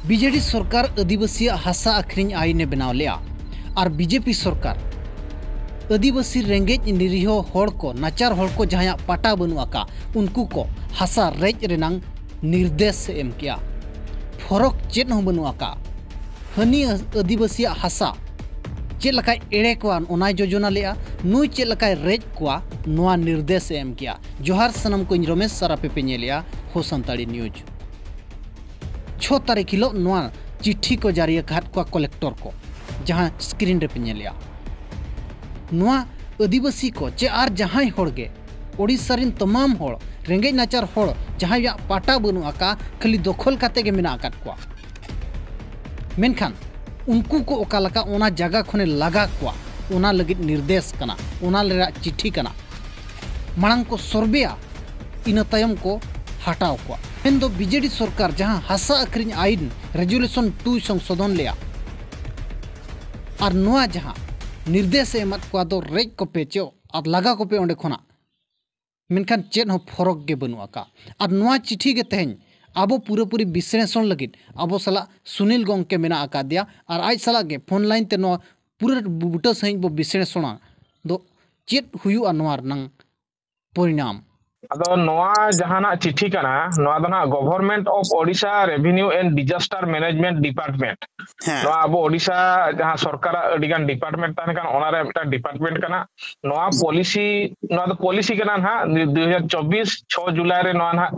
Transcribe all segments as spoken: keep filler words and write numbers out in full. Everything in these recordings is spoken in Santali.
ᱵᱤᱡᱮᱰᱤ ᱥᱚᱨᱠᱟᱨ ᱟᱹᱫᱤᱵᱟᱹᱥᱤᱭᱟᱜ ᱦᱟᱥᱟ ᱟᱹᱠᱷᱨᱤᱧ ᱟᱹᱭᱤᱱ ᱮ ᱵᱮᱱᱟᱣ ᱞᱮᱫᱼᱟ ᱟᱨ ᱵᱤᱡᱮᱯᱤ ᱥᱚᱨᱠᱟᱨ ᱟᱹᱫᱤᱵᱟᱹᱥᱤ ᱨᱮᱸᱜᱮᱡ ᱱᱤᱨᱤᱦᱚ ᱦᱚᱲ ᱠᱚ, ᱱᱟᱪᱟᱨ ᱦᱚᱲ ᱠᱚ ᱡᱟᱦᱟᱸᱭᱟᱜ ᱯᱟᱴᱟ ᱵᱟᱹᱱᱩᱜ ᱟᱠᱟᱫ, ᱩᱱᱠᱩ ᱠᱚ ᱦᱟᱥᱟ ᱨᱮᱡ ᱨᱮᱱᱟᱝ ᱱᱤᱨᱫᱮᱥ ᱮ ᱮᱢ ᱠᱮᱫᱼᱟ᱾ ᱯᱷᱚᱨᱚᱠ ᱪᱮᱫ ᱦᱚᱸ ᱵᱟᱹᱱᱩᱜ ᱟᱠᱟᱫ᱾ ᱦᱟᱹᱱᱤ ᱟᱹᱫᱤᱵᱟᱹᱥᱤᱭᱟᱜ ᱦᱟᱥᱟ ᱪᱮᱫ ᱞᱮᱠᱟᱭ ᱮᱲᱮ ᱠᱚᱣᱟ, ᱚᱱᱟᱭ ᱡᱳᱡᱚᱱᱟ ᱞᱮᱫᱼᱟ᱾ ᱱᱩᱭ ᱪᱮᱫ ᱞᱮᱠᱟᱭ ᱨᱮᱡ ᱠᱚᱣᱟ, ᱱᱚᱣᱟ ᱱᱤᱨᱫᱮᱥ ᱮ ᱮᱢ ᱠᱮᱫᱼᱟ᱾ ᱡᱚᱦᱟᱨ ᱥᱟᱱᱟᱢ ᱠᱚ, ᱤᱧ ᱨᱚᱢᱮᱥ ᱟᱨ ᱟᱯᱮ ᱯᱮ ᱧᱮᱞᱮᱫᱼᱟ ᱦᱳ ᱥᱟᱱᱛᱟᱲᱤ ᱱᱤᱭᱩᱡᱽ᱾ ᱪᱷᱚ ᱛᱟᱹᱨᱤᱠᱷ ᱦᱤᱞᱳᱜ ᱱᱚᱣᱟ ᱪᱤᱴᱷᱤ ᱠᱚ ᱡᱟᱹᱨᱤ ᱟᱠᱟᱫ ᱠᱚᱣᱟ ᱠᱚᱞᱮᱠᱴᱚᱨ ᱠᱚ, ᱡᱟᱦᱟᱸ ᱥᱠᱨᱤᱱ ᱨᱮᱯᱮ ᱧᱮᱞᱮᱫᱼᱟ᱾ ᱱᱚᱣᱟ ᱟᱹᱫᱤᱵᱟᱹᱥᱤ ᱠᱚ ᱪᱮ ᱟᱨ ᱡᱟᱦᱟᱸᱭ ᱦᱚᱲ ᱜᱮ, ᱳᱰᱤᱥᱟ ᱨᱮᱱ ᱛᱟᱢᱟᱢ ᱦᱚᱲ, ᱨᱮᱸᱜᱮᱡ ᱱᱟᱪᱟᱨ ᱦᱚᱲ, ᱡᱟᱦᱟᱸᱭᱟᱜ ᱯᱟᱴᱟ ᱵᱟᱹᱱᱩᱜ ᱟᱠᱟᱫ, ᱠᱷᱟᱹᱞᱤ ᱫᱚᱠᱷᱚᱞ ᱠᱟᱛᱮ ᱜᱮ ᱢᱮᱱᱟᱜ ᱟᱠᱟᱫ ᱠᱚᱣᱟ᱾ ᱢᱮᱱᱠᱷᱟᱱ ᱩᱱᱠᱩ ᱠᱚ ᱚᱠᱟ ᱞᱮᱠᱟ ᱚᱱᱟ ᱡᱟᱭᱜᱟ ᱠᱷᱚᱱᱮ ᱞᱟᱜᱟ ᱠᱚᱣᱟ, ᱚᱱᱟ ᱞᱟᱹᱜᱤᱫ ᱱᱤᱨᱫᱮᱥ ᱠᱟᱱᱟ, ᱚᱱᱟ ᱨᱮᱭᱟᱜ ᱪᱤᱴᱷᱤ ᱠᱟᱱᱟ᱾ ᱢᱟᱲᱟᱝ ᱠᱚ ᱥᱚᱨᱵᱮᱭᱟ, ᱤᱱᱟᱹ ᱛᱟᱭᱚᱢ ᱠᱚ ᱦᱟᱴᱟᱣ ᱠᱚᱣᱟ᱾ ᱢᱮᱱᱫᱚ ᱵᱤᱡᱮᱰᱤ ᱥᱚᱨᱠᱟᱨ ᱡᱟᱦᱟᱸ ᱦᱟᱥᱟ ᱟᱹᱠᱷᱨᱤᱧ ᱟᱹᱭᱤᱱ ᱨᱮᱡᱩᱞᱮᱥᱚᱱ ᱴᱩ ᱥᱚᱝᱥᱳᱫᱷᱚᱱ ᱞᱮᱭᱟ, ᱟᱨ ᱱᱚᱣᱟ ᱡᱟᱦᱟᱸ ᱱᱤᱨᱫᱮᱥ ᱮ ᱮᱢᱟᱫ ᱠᱚᱣᱟ ᱫᱚ ᱨᱮᱡ ᱠᱚᱯᱮ ᱪᱮ ᱟᱨ ᱞᱟᱜᱟ ᱠᱚᱯᱮ ᱚᱸᱰᱮ ᱠᱷᱚᱱᱟᱜ, ᱢᱮᱱᱠᱷᱟᱱ ᱪᱮᱫ ᱦᱚᱸ ᱯᱷᱚᱨᱚᱠ ᱜᱮ ᱵᱟᱹᱱᱩᱜ ᱟᱠᱟᱫ᱾ ᱟᱨ ᱱᱚᱣᱟ ᱪᱤᱴᱷᱤ ᱜᱮ ᱛᱮᱦᱮᱧ ᱟᱵᱚ ᱯᱩᱨᱟᱹᱯᱩᱨᱤ ᱵᱤᱥᱞᱮᱥᱚᱱ ᱞᱟᱹᱜᱤᱫ ᱟᱵᱚ ᱥᱟᱞᱟᱜ ᱥᱩᱱᱤᱞ ᱜᱚᱢᱠᱮ ᱢᱮᱱᱟᱜ ᱟᱠᱟᱫᱮᱭᱟ, ᱟᱨ ᱟᱡ ᱥᱟᱞᱟᱜ ᱜᱮ ᱯᱷᱳᱱ ᱞᱟᱭᱤᱱ ᱛᱮ ᱱᱚᱣᱟ ᱯᱩᱨᱟᱹ ᱵᱩᱴᱟᱹ ᱥᱟᱺᱦᱤᱡ ᱵᱚ ᱵᱤᱥᱞᱮᱥᱚᱱᱟ ᱫᱚ ᱪᱮᱫ ᱦᱩᱭᱩᱜᱼᱟ ᱱᱚᱣᱟ ᱨᱮᱱᱟᱝ ᱯᱚᱨᱤᱱᱟᱢ᱾ ᱟᱫᱚ ᱱᱚᱣᱟ ᱡᱟᱦᱟᱱᱟᱜ ᱪᱤᱴᱷᱤ ᱠᱟᱱᱟ, ᱱᱚᱣᱟ ᱫᱚ ᱱᱟᱜ Government of Odisha Revenue and Disaster Management Department᱾ ᱦᱮᱸ᱾ ᱱᱚᱣᱟ ᱟᱵᱚ ᱳᱰᱤᱥᱟ ᱡᱟᱦᱟᱸ ᱥᱚᱨᱠᱟᱨᱟᱜ ᱟᱹᱰᱤ ᱜᱟᱱ ᱰᱤᱯᱟᱨᱴᱢᱮᱱᱴ ᱛᱟᱦᱮᱸ ᱠᱟᱱ, ᱚᱱᱟ ᱨᱮ ᱢᱤᱫᱴᱟᱝ ᱰᱤᱯᱟᱨᱴᱢᱮᱱᱴ ᱠᱟᱱᱟ᱾ ᱱᱚᱣᱟ ᱯᱚᱞᱤᱥᱤ, ᱱᱚᱣᱟ ᱫᱚ ᱯᱚᱞᱤᱥᱤ ᱠᱟᱱᱟ ᱱᱟᱦᱟᱜ, ᱫᱩ ᱦᱟᱡᱟᱨ ᱪᱚᱵᱵᱤᱥ ᱪᱷᱚ ᱡᱩᱞᱟᱭ ᱨᱮ ᱱᱚᱣᱟ ᱱᱟᱦᱟᱜ,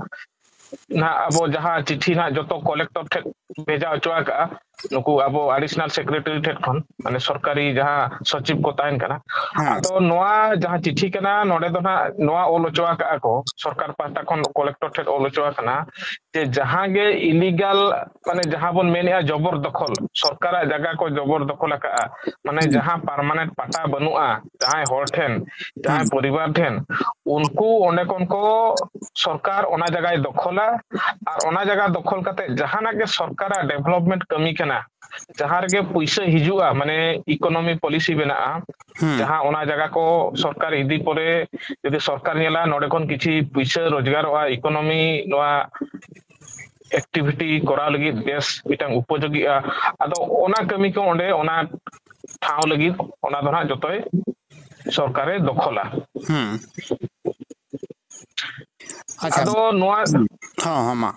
ᱱᱟᱦᱟᱜ ᱟᱵᱚ ᱡᱟᱦᱟᱸ ᱪᱤᱴᱷᱤ ᱱᱟᱦᱟᱜ ᱡᱚᱛᱚ ᱠᱚᱞᱮᱠᱴᱚᱨ ᱴᱷᱮᱱ ᱵᱷᱮᱡᱟ ᱦᱚᱪᱚ ᱟᱠᱟᱜᱼᱟ, ᱱᱩᱠᱩ ᱟᱵᱚ ᱮᱰᱤᱥᱚᱱᱟᱞ ᱥᱮᱠᱨᱮᱴᱟᱨᱤ ᱴᱷᱮᱱ ᱠᱷᱚᱱ, ᱢᱟᱱᱮ ᱥᱚᱨᱠᱟᱨᱤ ᱡᱟᱦᱟᱸ ᱥᱚᱪᱤᱵᱽ ᱠᱚ ᱛᱟᱦᱮᱱ ᱠᱟᱱᱟ᱾ ᱦᱮᱸ᱾ ᱟᱫᱚ ᱱᱚᱣᱟ ᱡᱟᱦᱟᱸ ᱪᱤᱴᱷᱤ ᱠᱟᱱᱟ, ᱱᱚᱰᱮ ᱫᱚ ᱱᱟᱦᱟᱜ ᱱᱚᱣᱟ ᱚᱞ ᱦᱚᱪᱚ ᱟᱠᱟᱜᱼᱟ ᱠᱚ, ᱥᱚᱨᱠᱟᱨ ᱯᱟᱦᱴᱟ ᱠᱷᱚᱱ ᱠᱚᱞᱮᱠᱴᱚᱨ ᱴᱷᱮᱱ ᱚᱞ ᱦᱚᱪᱚ ᱟᱠᱟᱱᱟ ᱡᱮ ᱡᱟᱦᱟᱸ ᱜᱮ ᱤᱞᱤᱜᱟᱞ, ᱢᱟᱱᱮ ᱡᱟᱦᱟᱸ ᱵᱚᱱ ᱢᱮᱱᱮᱜᱼᱟ ᱡᱚᱵᱚᱨ ᱫᱚᱠᱷᱚᱞ, ᱥᱚᱨᱠᱟᱨᱟᱜ ᱡᱟᱭᱜᱟ ᱠᱚ ᱡᱚᱵᱚᱨ ᱫᱚᱠᱷᱚᱞ ᱟᱠᱟᱜᱼᱟ, ᱢᱟᱱᱮ ᱦᱩᱸ᱾ ᱡᱟᱦᱟᱸ ᱯᱟᱨᱢᱟᱱᱮᱱᱴ ᱯᱟᱴᱟ ᱵᱟᱹᱱᱩᱜᱼᱟ ᱡᱟᱦᱟᱸᱭ ᱦᱚᱲ ᱴᱷᱮᱱ, ᱡᱟᱦᱟᱸᱭ ᱦᱩᱸ᱾ ᱯᱚᱨᱤᱵᱟᱨ ᱴᱷᱮᱱ, ᱩᱱᱠᱩ ᱚᱸᱰᱮ ᱠᱷᱚᱱ ᱠᱚ, ᱥᱚᱨᱠᱟᱨ ᱚᱱᱟ ᱡᱟᱭᱜᱟᱭ ᱫᱚᱠᱷᱚᱞᱟ᱾ ᱟᱨ ᱚᱱᱟ ᱡᱟᱭᱜᱟ ᱫᱚᱠᱷᱚᱞ ᱠᱟᱛᱮ ᱡᱟᱦᱟᱱᱟᱜ ᱜᱮ ᱥᱚᱨᱠᱟᱨᱟᱜ ᱰᱮᱵᱷᱞᱚᱯᱢᱮᱱᱴ ᱠᱟᱹᱢᱤ ᱠᱟᱱᱟ, ᱡᱟᱦᱟᱸ ᱨᱮᱜᱮ ᱯᱩᱭᱥᱟᱹ ᱦᱤᱡᱩᱜᱼᱟ, ᱢᱟᱱᱮ ᱤᱠᱳᱱᱚᱢᱤ ᱯᱚᱞᱤᱥᱤ ᱢᱮᱱᱟᱜᱼᱟ, ᱦᱩᱸ᱾ ᱡᱟᱦᱟᱸ ᱚᱱᱟ ᱡᱟᱭᱜᱟ ᱠᱚ ᱥᱚᱨᱠᱟᱨ ᱤᱫᱤ ᱯᱚᱨᱮ ᱡᱩᱫᱤ ᱥᱚᱨᱠᱟᱨ ᱧᱮᱞᱟ ᱱᱚᱰᱮ ᱠᱷᱚᱱ ᱠᱤᱪᱷᱤ ᱯᱩᱭᱥᱟᱹ ᱨᱳᱡᱽᱜᱟᱨᱚᱜᱼᱟ, ᱤᱠᱳᱱᱚᱢᱤ ᱱᱚᱣᱟ ᱮᱠᱴᱤᱵᱷᱤᱴᱤ ᱠᱚᱨᱟᱣ ᱞᱟᱹᱜᱤᱫ ᱵᱮᱥ ᱢᱤᱫᱴᱟᱝ ᱩᱯᱚᱡᱳᱜᱤᱜᱼᱟ᱾ ᱟᱫᱚ ᱚᱱᱟ ᱠᱟᱹᱢᱤ ᱠᱚ ᱚᱸᱰᱮ ᱚᱱᱟ ᱴᱷᱟᱶ ᱞᱟᱹᱜᱤᱫ ᱚᱱᱟ ᱫᱚ ᱦᱟᱸᱜ ᱡᱚᱛᱚᱭ ᱥᱚᱨᱠᱟᱨᱮ ᱫᱚᱠᱷᱚᱞᱟ᱾ ᱦᱩᱸ᱾ ᱟᱪᱪᱷᱟ᱾ ᱟᱫᱚ ᱱᱚᱣᱟ ᱦᱩᱸ᱾ ᱦᱚᱸ, ᱦᱚᱸ, ᱢᱟ᱾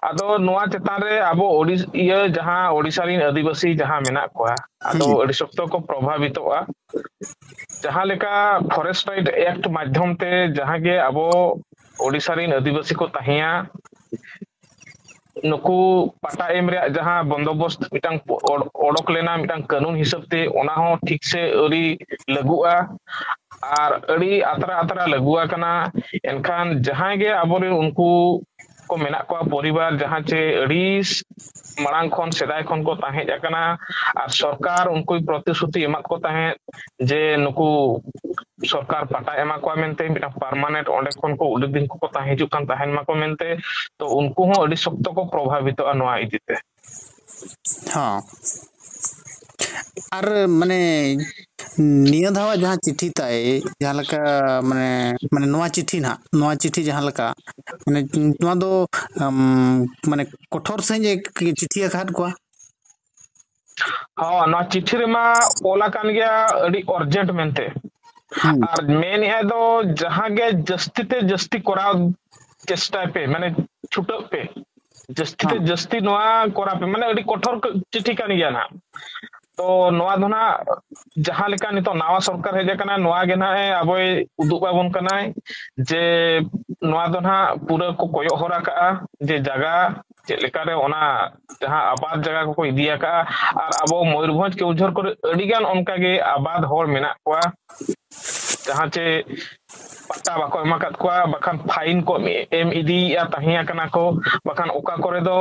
ᱟᱫᱚ ᱱᱚᱣᱟ ᱪᱮᱛᱟᱱ ᱨᱮ ᱟᱵᱚ ᱳᱰᱤᱥ-, ᱤᱭᱟᱹ ᱡᱟᱦᱟᱸ ᱳᱰᱤᱥᱟ ᱨᱮᱱ ᱟᱹᱫᱤᱵᱟᱹᱥᱤ ᱡᱟᱦᱟᱸ ᱢᱮᱱᱟᱜ ᱠᱚᱣᱟ, ᱟᱫᱚ ᱦᱩᱸ᱾ ᱟᱹᱰᱤ ᱥᱚᱠᱛᱚ ᱠᱚ ᱯᱨᱚᱵᱷᱟᱵᱤᱛᱚᱜᱼᱟ᱾ ᱡᱟᱦᱟᱸ ᱞᱮᱠᱟ Forest Right Act ᱢᱟᱫᱽᱫᱷᱚᱢ ᱛᱮ ᱡᱟᱦᱟᱸ ᱜᱮ ᱟᱵᱚ ᱳᱰᱤᱥᱟ ᱨᱮᱱ ᱟᱹᱫᱤᱵᱟᱹᱥᱤ ᱠᱚ ᱛᱟᱦᱮᱸᱭᱟ, ᱱᱩᱠᱩ ᱯᱟᱴᱟ ᱮᱢ ᱨᱮᱭᱟᱜ ᱡᱟᱦᱟᱸ ᱵᱚᱱᱫᱳᱵᱚᱥᱛ ᱢᱤᱫᱴᱟᱝ ᱚᱰ-, ᱚᱰᱚᱠ ᱞᱮᱱᱟ ᱢᱤᱫᱴᱟᱝ ᱠᱟᱹᱱᱩᱱ ᱦᱤᱥᱟᱹᱵ ᱛᱮ, ᱚᱱᱟ ᱦᱚᱸ ᱴᱷᱤᱠ ᱥᱮ ᱟᱹᱣᱨᱤ ᱞᱟᱹᱜᱩᱜᱼᱟ᱾ ᱟᱨ ᱟᱹᱰᱤ ᱟᱛᱨᱟ ᱟᱛᱨᱟ ᱞᱟᱹᱜᱩ ᱟᱠᱟᱱᱟ᱾ ᱮᱱᱠᱷᱟᱱ ᱡᱟᱦᱟᱸᱭ ᱜᱮ ᱟᱵᱚᱨᱮᱱ ᱩᱱᱠᱩ ᱠᱚ ᱢᱮᱱᱟᱜ ᱠᱚᱣᱟ ᱯᱚᱨᱤᱵᱟᱨ ᱡᱟᱦᱟᱸ ᱪᱮ ᱟᱹᱰᱤ ᱢᱟᱲᱟᱝ ᱠᱷᱚᱱ ᱥᱮᱫᱟᱭ ᱠᱷᱚᱱ ᱠᱚ ᱛᱟᱦᱮᱸ ᱦᱮᱡ ᱟᱠᱟᱱᱟ, ᱟᱨ ᱥᱚᱨᱠᱟᱨ ᱩᱱᱠᱩᱭ ᱯᱨᱚᱛᱤᱥᱨᱩᱛᱤ ᱮᱢᱟᱫ ᱠᱚ ᱛᱟᱦᱮᱸᱫ ᱡᱮ ᱱᱩᱠᱩ ᱥᱚᱨᱠᱟᱨ ᱯᱟᱴᱟ ᱮᱢᱟ ᱠᱚᱣᱟ ᱢᱮᱱᱛᱮ, ᱢᱤᱫᱴᱟᱝ ᱯᱟᱨᱢᱟᱱᱮᱱᱴ ᱚᱸᱰᱮ ᱠᱷᱚᱱ ᱠᱚ ᱟᱹᱰᱤ ᱫᱤᱱ ᱠᱚᱠᱚ ᱛᱟᱦᱮᱸ ᱦᱤᱡᱩᱜ ᱠᱟᱱ ᱛᱟᱦᱮᱱ ᱢᱟᱠᱚ ᱢᱮᱱᱛᱮ᱾ ᱛᱚ ᱩᱱᱠᱩ ᱦᱚᱸ ᱟᱹᱰᱤ ᱥᱚᱠᱛᱚ ᱠᱚ ᱯᱨᱚᱵᱷᱟᱵᱤᱛᱚᱜᱼᱟ ᱱᱚᱣᱟ ᱤᱫᱤᱛᱮ᱾ ᱦᱚᱸ᱾ ᱟᱨ ᱢᱟᱱᱮ ᱱᱤᱭᱟᱹ ᱫᱷᱟᱣᱟᱜ ᱡᱟᱦᱟᱸ ᱪᱤᱴᱷᱤ ᱛᱟᱭ, ᱡᱟᱦᱟᱸ ᱞᱮᱠᱟ ᱢᱟᱱᱮ, ᱢᱟᱱᱮ ᱱᱚᱣᱟ ᱪᱤᱴᱷᱤ ᱱᱟᱦᱟᱜ, ᱱᱚᱣᱟ ᱪᱤᱴᱷᱤ ᱡᱟᱦᱟᱸ ᱞᱮᱠᱟ, ᱢᱟᱱᱮ ᱱᱚᱣᱟ ᱫᱚ, ᱟᱢ, ᱢᱟᱱᱮ ᱠᱚᱴᱷᱳᱨ ᱥᱟᱺᱦᱤᱡ ᱮ ᱪᱤᱴᱷᱤ ᱟᱠᱟᱫ ᱠᱚᱣᱟ᱾ ᱦᱚᱸ, ᱱᱚᱣᱟ ᱪᱤᱴᱷᱤ ᱨᱮᱢᱟ ᱚᱞ ᱟᱠᱟᱱ ᱜᱮᱭᱟ ᱟᱹᱰᱤ ᱟᱨᱡᱮᱱᱴ ᱢᱮᱱᱛᱮ᱾ ᱦᱩᱸ᱾ ᱟᱨ ᱢᱮᱱᱮᱫᱼᱟᱭ ᱫᱚ ᱡᱟᱦᱟᱸ ᱜᱮ ᱡᱟᱹᱥᱛᱤ ᱛᱮ ᱡᱟᱹᱥᱛᱤ ᱠᱚᱨᱟᱣ ᱪᱮᱥᱴᱟᱭ ᱯᱮ, ᱢᱟᱱᱮ ᱪᱷᱩᱴᱟᱹᱜ ᱯᱮ, ᱡᱟᱹᱥᱛᱤ ᱛᱮ ᱦᱮᱸ᱾ ᱡᱟᱹᱥᱛᱤ ᱱᱚᱣᱟ ᱠᱚᱨᱟᱣ ᱯᱮ, ᱢᱟᱱᱮ ᱟᱹᱰᱤ ᱠᱚᱴᱷᱳᱨ ᱪᱤᱴᱷᱤ ᱠᱟᱱ ᱜᱮᱭᱟ ᱱᱟᱦᱟᱜ᱾ ᱛᱚ ᱱᱚᱣᱟ ᱫᱚ ᱱᱟᱦᱟᱜ ᱡᱟᱦᱟᱸ ᱞᱮᱠᱟ ᱱᱤᱛᱚᱜ ᱱᱟᱣᱟ ᱥᱚᱨᱠᱟᱨ ᱦᱮᱡ ᱟᱠᱟᱱᱟ, ᱱᱚᱣᱟ ᱜᱮ ᱱᱟᱦᱟᱜ ᱮ ᱟᱵᱚᱭ ᱩᱫᱩᱜ ᱟᱵᱚᱱ ᱠᱟᱱᱟᱭ ᱡᱮ ᱱᱚᱣᱟ ᱫᱚ ᱱᱟᱦᱟᱜ ᱯᱩᱨᱟᱹ ᱠᱚ ᱠᱚᱭᱚᱜ ᱦᱚᱨ ᱟᱠᱟᱜᱼᱟ ᱡᱮ ᱡᱟᱭᱜᱟ ᱪᱮᱫ ᱞᱮᱠᱟᱨᱮ ᱚᱱᱟ ᱡᱟᱦᱟᱸ ᱟᱵᱟᱫ ᱡᱟᱭᱜᱟ ᱠᱚᱠᱚ ᱤᱫᱤ ᱟᱠᱟᱜᱼᱟ, ᱟᱨ ᱟᱵᱚ ᱢᱚᱭᱩᱨᱵᱷᱚᱸᱡᱽ ᱠᱮᱣᱡᱷᱚᱨ ᱠᱚᱨᱮ ᱟᱹᱰᱤᱜᱟᱱ ᱚᱱᱠᱟᱜᱮ ᱟᱵᱟᱫ ᱦᱚᱲ ᱢᱮᱱᱟᱜ ᱠᱚᱣᱟ, ᱡᱟᱦᱟᱸ ᱪᱮ ᱯᱟᱴᱟ ᱵᱟᱠᱚ ᱮᱢ ᱟᱠᱟᱫ ᱠᱚᱣᱟ, ᱵᱟᱠᱷᱟᱱ ᱯᱷᱟᱭᱤᱱ ᱠᱚ ᱮᱢ ᱤᱫᱤᱭᱮᱫᱼᱟ, ᱛᱟᱦᱮᱸ ᱟᱠᱟᱱᱟ ᱠᱚ, ᱵᱟᱠᱷᱟᱱ ᱚᱠᱟ ᱠᱚᱨᱮ ᱫᱚ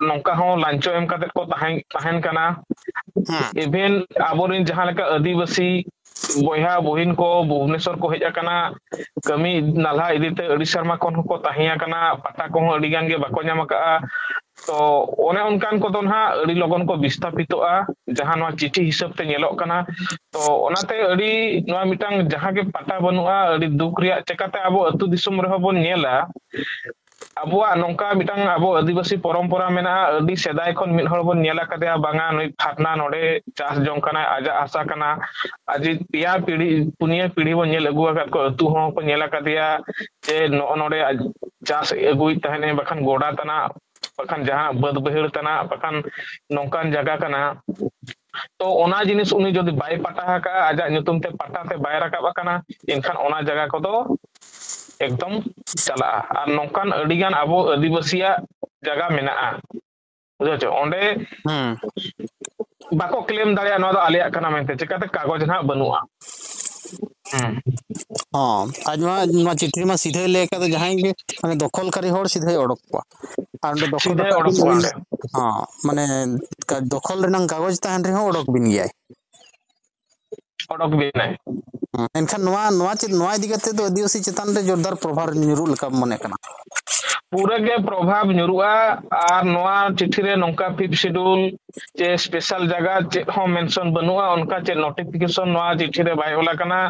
ᱱᱚᱝᱠᱟ ᱦᱚᱸ ᱞᱟᱧᱪᱚ ᱮᱢ ᱠᱟᱛᱮᱫ ᱠᱚ ᱛᱟᱦᱮᱸ, ᱛᱟᱦᱮᱱ ᱠᱟᱱᱟ᱾ ᱦᱮᱸ᱾ ᱤᱵᱷᱮᱱ ᱟᱵᱚᱨᱮᱱ ᱡᱟᱦᱟᱸ ᱞᱮᱠᱟ ᱟᱹᱫᱤᱵᱟᱹᱥᱤ ᱵᱚᱭᱦᱟ ᱵᱩᱦᱤᱱ ᱠᱚ ᱵᱷᱩᱵᱽᱱᱮᱥᱚᱨ ᱠᱚ ᱦᱮᱡ ᱟᱠᱟᱱᱟ ᱠᱟᱹᱢᱤ ᱱᱟᱞᱦᱟ ᱤᱫᱤᱛᱮ, ᱟᱹᱰᱤ ᱥᱮᱨᱢᱟ ᱠᱷᱚᱱ ᱦᱚᱸᱠᱚ ᱛᱟᱦᱮᱸ ᱟᱠᱟᱱᱟ, ᱯᱟᱴᱟ ᱠᱚᱦᱚᱸ ᱟᱹᱰᱤ ᱜᱟᱱ ᱜᱮ ᱵᱟᱠᱚ ᱧᱟᱢ ᱟᱠᱟᱫᱼᱟ᱾ ᱛᱚ ᱚᱱᱮ ᱚᱱᱠᱟᱱ ᱠᱚᱫᱚ ᱱᱟᱦᱟᱜ ᱟᱹᱰᱤ ᱞᱚᱜᱚᱱ ᱠᱚ ᱵᱤᱥᱛᱷᱟᱯᱤᱛᱚᱜᱼᱟ, ᱡᱟᱦᱟᱸ ᱱᱚᱣᱟ ᱪᱤᱴᱷᱤ ᱦᱤᱥᱟᱹᱵ ᱛᱮ ᱧᱮᱞᱚᱜ ᱠᱟᱱᱟ᱾ ᱛᱚ ᱚᱱᱟᱛᱮ ᱟᱹᱰᱤ ᱱᱚᱣᱟ ᱢᱤᱫᱴᱟᱝ ᱡᱟᱦᱟᱸ ᱜᱮ ᱯᱟᱴᱟ ᱵᱟᱹᱱᱩᱜᱼᱟ, ᱟᱹᱰᱤ ᱫᱩᱠ ᱨᱮᱭᱟᱜ᱾ ᱪᱮᱠᱟᱛᱮ ᱟᱵᱚ ᱟᱹᱛᱩ ᱫᱤᱥᱚᱢ ᱨᱮᱦᱚᱸ ᱵᱚᱱ ᱧᱮᱞᱟ, ᱟᱵᱚᱣᱟᱜ ᱱᱚᱝᱠᱟ ᱢᱤᱫᱴᱟᱝ ᱟᱵᱚ ᱟᱹᱫᱤᱵᱟᱹᱥᱤ ᱯᱚᱨᱚᱢᱯᱚᱨᱟ ᱢᱮᱱᱟᱜᱼᱟ, ᱟᱹᱰᱤ ᱥᱮᱫᱟᱭ ᱠᱷᱚᱱ ᱢᱤᱫ ᱦᱚᱲ ᱵᱚᱱ ᱧᱮᱞ ᱟᱠᱟᱫᱮᱭᱟ, ᱵᱟᱝᱟ ᱱᱩᱭ ᱯᱷᱟᱨᱱᱟ ᱱᱚᱰᱮ ᱪᱟᱥ ᱡᱚᱝ ᱠᱟᱱᱟᱭ, ᱟᱡᱟᱜ ᱦᱟᱥᱟ ᱠᱟᱱᱟ, ᱟᱡᱤᱡ ᱯᱮᱭᱟ ᱯᱤᱲᱦᱤ ᱯᱩᱱᱭᱟᱹ ᱯᱤᱲᱦᱤ ᱵᱚᱱ ᱧᱮᱞ ᱟᱹᱜᱩ ᱟᱠᱟᱫ ᱠᱚᱣᱟ, ᱟᱹᱛᱩ ᱦᱚᱸ ᱠᱚ ᱧᱮᱞ ᱟᱠᱟᱫᱮᱭᱟ ᱡᱮ ᱱᱚᱜᱼᱚ ᱱᱚᱰᱮ ᱟᱡ ᱪᱟᱥ ᱟᱹᱜᱩᱭᱮᱫ ᱛᱟᱦᱮᱱ, ᱵᱟᱠᱷᱟᱱ ᱜᱚᱰᱟ ᱛᱟᱱᱟᱜ, ᱵᱟᱠᱷᱟᱱ ᱡᱟᱦᱟᱸ ᱵᱟᱹᱫ ᱵᱟᱹᱭᱦᱟᱹᱲ ᱛᱟᱱᱟᱜ, ᱵᱟᱠᱷᱟᱱ ᱱᱚᱝᱠᱟᱱ ᱡᱟᱭᱜᱟ ᱠᱟᱱᱟ᱾ ᱛᱚ ᱚᱱᱟ ᱡᱤᱱᱤᱥ ᱩᱱᱤ ᱡᱩᱫᱤ ᱵᱟᱭ ᱯᱟᱴᱟ ᱟᱠᱟᱫᱼᱟ, ᱟᱡᱟᱜ ᱧᱩᱛᱩᱢ ᱛᱮ ᱯᱟᱴᱟ ᱛᱮ ᱵᱟᱭ ᱨᱟᱠᱟᱵ ᱟᱠᱟᱱᱟ, ᱮᱱᱠᱷᱟᱱ ᱚᱱᱟ ᱡᱟᱭᱜᱟ ᱠᱚᱫᱚ ᱮᱠᱫᱚᱢ ᱪᱟᱞᱟᱜᱼᱟ᱾ ᱟᱨ ᱱᱚᱝᱠᱟᱱ ᱟᱹᱰᱤᱜᱟᱱ ᱟᱵᱚ ᱟᱹᱫᱤᱵᱟᱹᱥᱤᱭᱟᱜ ᱡᱟᱭᱜᱟ ᱢᱮᱱᱟᱜᱼᱟ, ᱵᱩᱡᱷᱟᱹᱣ ᱪᱚ? ᱚᱸᱰᱮ ᱦᱩᱸ ᱵᱟᱠᱚ ᱠᱞᱮᱢ ᱫᱟᱲᱮᱭᱟᱜᱼᱟ ᱱᱚᱣᱟ ᱫᱚ ᱟᱞᱮᱭᱟᱜ ᱠᱟᱱᱟ ᱢᱮᱱᱛᱮ, ᱪᱤᱠᱟᱹᱛᱮ ᱠᱟᱜᱚᱡᱽ ᱱᱟᱦᱟᱜ ᱵᱟᱹᱱᱩᱜᱼᱟ᱾ ᱦᱩᱸ ᱦᱚᱸ, ᱟᱡ ᱢᱟ ᱱᱚᱣᱟ ᱪᱤᱴᱷᱤ ᱨᱮᱢᱟ ᱥᱤᱫᱷᱟᱹᱭ ᱞᱟᱹᱭ ᱟᱠᱟᱫ, ᱡᱟᱦᱟᱸᱭ ᱜᱮ ᱢᱟᱱᱮ ᱫᱚᱠᱷᱚᱞᱠᱟᱨᱤ ᱦᱚᱲ ᱥᱤᱫᱷᱟᱹᱭ ᱚᱰᱚᱠ ᱠᱚᱣᱟ᱾ ᱟᱨ ᱚᱸᱰᱮ ᱫᱚᱠᱷᱚᱞ ᱥᱤᱫᱷᱟᱹᱭ ᱟᱠᱟᱫ ᱚᱰᱚᱠ ᱵᱤᱱ ᱠᱚᱣᱟ ᱟᱹᱵᱤᱱ, ᱚᱸᱰᱮ᱾ ᱦᱚᱸ, ᱢᱟᱱᱮ ᱠᱟ- ᱫᱚᱠᱷᱚᱞ ᱨᱮᱱᱟᱜ ᱠᱟᱜᱚᱡᱽ ᱛᱟᱦᱮᱱ ᱨᱮᱦᱚᱸ ᱚᱰᱚᱠ ᱵᱤᱱ ᱜᱮᱭᱟᱭ᱾ ᱚᱰᱚᱠ ᱵᱤᱱᱟᱭ᱾ ᱦᱮᱸ, ᱮᱱᱠᱷᱟᱱ ᱱᱚᱣᱟ ᱱᱚᱣᱟ ᱪᱮᱫ, ᱱᱚᱣᱟ ᱤᱫᱤ ᱠᱟᱛᱮ ᱫᱚ ᱟᱹᱫᱤᱵᱟᱹᱥᱤ ᱪᱮᱛᱟᱱ ᱨᱮ ᱡᱳᱨᱫᱟᱨ ᱯᱨᱚᱵᱷᱟᱵᱽ ᱧᱩᱨᱩᱜ ᱞᱮᱠᱟ ᱢᱚᱱᱮ ᱠᱟᱱᱟ᱾ ᱯᱩᱨᱟᱹ ᱜᱮ ᱯᱨᱚᱵᱷᱟᱵᱽ ᱧᱩᱨᱩᱜᱼᱟ᱾ ᱟᱨ ᱱᱚᱣᱟ ᱪᱤᱴᱷᱤ ᱨᱮ ᱱᱚᱝᱠᱟ ᱯᱷᱤᱯᱛᱷ ᱥᱤᱰᱩᱞ ᱪᱮ ᱥᱯᱮᱥᱟᱞ ᱡᱟᱭᱜᱟ ᱪᱮᱫ ᱦᱚᱸ ᱢᱮᱱᱥᱚᱱ ᱵᱟᱹᱱᱩᱜᱼᱟ, ᱚᱱᱠᱟ ᱪᱮᱫ ᱱᱳᱴᱤᱯᱷᱤᱠᱮᱥᱚᱱ ᱱᱚᱣᱟ ᱪᱤᱴᱷᱤ ᱨᱮ ᱵᱟᱭ ᱚᱞ ᱟᱠᱟᱱᱟ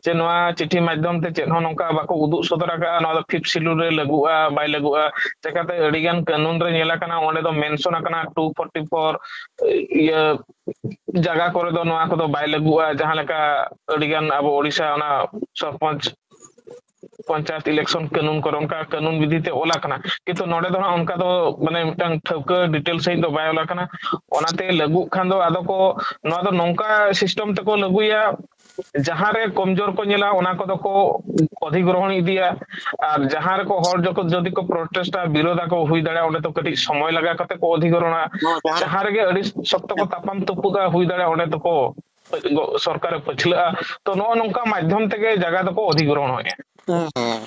ᱡᱮ ᱱᱚᱣᱟ ᱪᱤᱴᱷᱤ ᱢᱟᱫᱽᱫᱷᱚᱢ ᱛᱮ ᱪᱮᱫ ᱦᱚᱸ ᱱᱚᱝᱠᱟ ᱵᱟᱠᱚ ᱩᱫᱩᱜ ᱥᱚᱫᱚᱨ ᱟᱠᱟᱫᱼᱟ ᱱᱚᱣᱟ ᱫᱚ ᱯᱷᱤᱯᱛᱷ ᱥᱤᱰᱩᱞ ᱨᱮ ᱞᱟᱹᱜᱩᱜᱼᱟ ᱵᱟᱭ ᱞᱟᱹᱜᱩᱜᱼᱟ᱾ ᱪᱤᱠᱟᱹᱛᱮ ᱟᱹᱰᱤᱜᱟᱱ ᱠᱟᱹᱱᱩᱱ ᱨᱮ ᱧᱮᱞ ᱟᱠᱟᱱᱟ, ᱚᱸᱰᱮ ᱫᱚ ᱢᱮᱱᱥᱚᱱ ᱟᱠᱟᱱᱟ ᱴᱩ ᱯᱷᱳᱨᱴᱤ ᱯᱷᱳᱨ, ᱤᱭᱟᱹ ᱡᱟᱭᱜᱟ ᱠᱚᱨᱮ ᱫᱚ ᱱᱚᱣᱟ ᱠᱚᱫᱚ ᱵᱟᱭ ᱞᱟᱹᱜᱩᱜᱼᱟ᱾ ᱡᱟᱦᱟᱸ ᱞᱮᱠᱟ ᱟᱹᱰᱤᱜᱟᱱ ᱟᱵᱚ ᱳᱰᱤᱥᱟ ᱚᱱᱟ ᱥᱚᱨᱯᱚᱧᱪ ᱯᱚᱧᱪᱟᱭᱮᱛ ᱤᱞᱮᱠᱥᱚᱱ ᱠᱟᱹᱱᱩᱱ ᱠᱚᱨᱮ ᱚᱱᱠᱟ ᱠᱟᱹᱱᱩᱱ ᱵᱤᱫᱷᱤ ᱛᱮ ᱚᱞ ᱟᱠᱟᱱᱟ, ᱠᱤᱱᱛᱩ ᱱᱚᱰᱮ ᱫᱚ ᱦᱟᱸᱜ ᱚᱱᱠᱟ ᱫᱚ ᱢᱟᱱᱮ ᱢᱤᱫᱴᱟᱝ ᱴᱷᱟᱹᱣᱠᱟᱹ ᱰᱤᱴᱮᱞ ᱥᱟᱺᱦᱤᱡ ᱫᱚ ᱵᱟᱭ ᱚᱞ ᱟᱠᱟᱱᱟ᱾ ᱚᱱᱟᱛᱮ ᱞᱟᱹᱜᱩᱜ ᱠᱷᱟᱱ ᱫᱚ ᱟᱫᱚ ᱠᱚ ᱱᱚᱣᱟ ᱫᱚ ᱱᱚᱝᱠᱟ ᱥᱤᱥᱴᱮᱢ ᱛᱮᱠᱚ ᱞᱟᱹᱜᱩᱭᱟ, ᱡᱟᱦᱟᱸ ᱨᱮ ᱠᱚᱢᱡᱳᱨ ᱠᱚ ᱧᱮᱞᱟ ᱚᱱᱟ ᱠᱚᱫᱚ ᱠᱚ ᱚᱫᱷᱤᱜᱨᱚᱦᱚᱬ ᱤᱫᱤᱭᱟ, ᱟᱨ ᱡᱟᱦᱟᱸ ᱨᱮᱠᱚ ᱦᱚᱲ ᱡᱚᱠᱷᱚᱱ ᱡᱩᱫᱤ ᱠᱚ ᱯᱨᱚᱴᱮᱥᱴᱟ, ᱵᱤᱨᱳᱫᱷᱟ ᱠᱚ, ᱦᱩᱭ ᱫᱟᱲᱮᱭᱟᱜᱼᱟ ᱚᱸᱰᱮ ᱫᱚ ᱠᱟᱹᱴᱤᱡ ᱥᱚᱢᱚᱭ ᱞᱟᱜᱟᱣ ᱠᱟᱛᱮ ᱠᱚ ᱚᱫᱷᱤᱜᱨᱚᱦᱚᱬᱟ᱾ ᱱᱚᱣᱟ ᱡᱟᱦᱟᱸ ᱨᱮ- ᱡᱟᱦᱟᱸ ᱨᱮᱜᱮ ᱟᱹᱰᱤ ᱥᱚᱠᱛᱚ ᱠᱚ ᱛᱟᱯᱟᱢ ᱛᱩᱯᱩᱫᱟ, ᱦᱩᱭ ᱫᱟᱲᱮᱭᱟᱜᱼᱟ ᱚᱸᱰᱮ ᱫᱚᱠᱚ ᱥᱚᱨᱠᱟᱨᱮ ᱯᱟᱹᱪᱷᱞᱟᱹᱜᱼᱟ᱾ ᱛᱚ ᱱᱚᱜᱼᱚ ᱱᱚᱝᱠᱟ ᱢᱟᱫᱽᱫᱷᱚᱢ ᱛᱮᱜᱮ ᱡᱟᱭᱜᱟ ᱫᱚᱠᱚ ᱚᱫᱷᱤᱜᱨᱚᱦᱚᱬᱮᱜᱼᱟ᱾ ᱦᱮᱸ, ᱦᱮᱸ᱾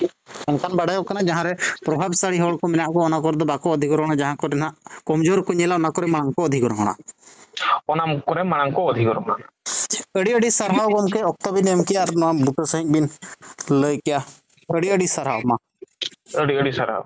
ᱚᱱᱠᱟᱱ ᱵᱟᱲᱟᱭᱚᱜ ᱠᱟᱱᱟ ᱡᱟᱦᱟᱸ ᱨᱮ ᱯᱨᱚᱵᱷᱟᱵᱽᱥᱟᱞᱤ ᱦᱚᱲ ᱠᱚ ᱢᱮᱱᱟᱜ ᱠᱚᱣᱟ, ᱚᱱᱟ ᱠᱚᱨᱮ ᱫᱚ ᱵᱟᱠᱚ ᱚᱫᱷᱤᱜᱨᱚᱦᱚᱬᱟ, ᱡᱟᱦᱟᱸ ᱠᱚᱨᱮ ᱱᱟᱜ ᱠᱚᱢᱡᱳᱨ ᱠᱚ ᱧᱮᱞᱟ ᱚᱱᱟ ᱠᱚᱨᱮ ᱢᱟᱲᱟᱝ ᱠᱚ ᱚᱫᱷᱤᱜᱨᱚᱦᱚᱬᱟ᱾ ᱚᱱᱟ ᱠᱚᱨᱮ ᱢᱟᱲᱟᱝ ᱠᱚ ᱚᱫᱷᱤᱜᱨᱚᱦᱚᱬᱟ᱾ ᱟᱹᱰᱤ ᱟᱹᱰᱤ ᱥᱟᱨᱦᱟᱣ ᱜᱚᱢᱠᱮ, ᱚᱠᱛᱚ ᱵᱤᱱ ᱮᱢ ᱠᱮᱜᱼᱟ ᱟᱨ ᱱᱚᱣᱟ ᱵᱩᱴᱟᱹ ᱥᱟᱺᱦᱤᱡ ᱵᱤᱱ ᱞᱟᱹᱭ ᱠᱮᱜᱼᱟ᱾ ᱟᱹᱰᱤ ᱟᱹᱰᱤ ᱥᱟᱨᱦᱟᱣ ᱢᱟ᱾ ᱟᱹᱰᱤ ᱟᱹᱰᱤ ᱥᱟᱨᱦᱟᱣ᱾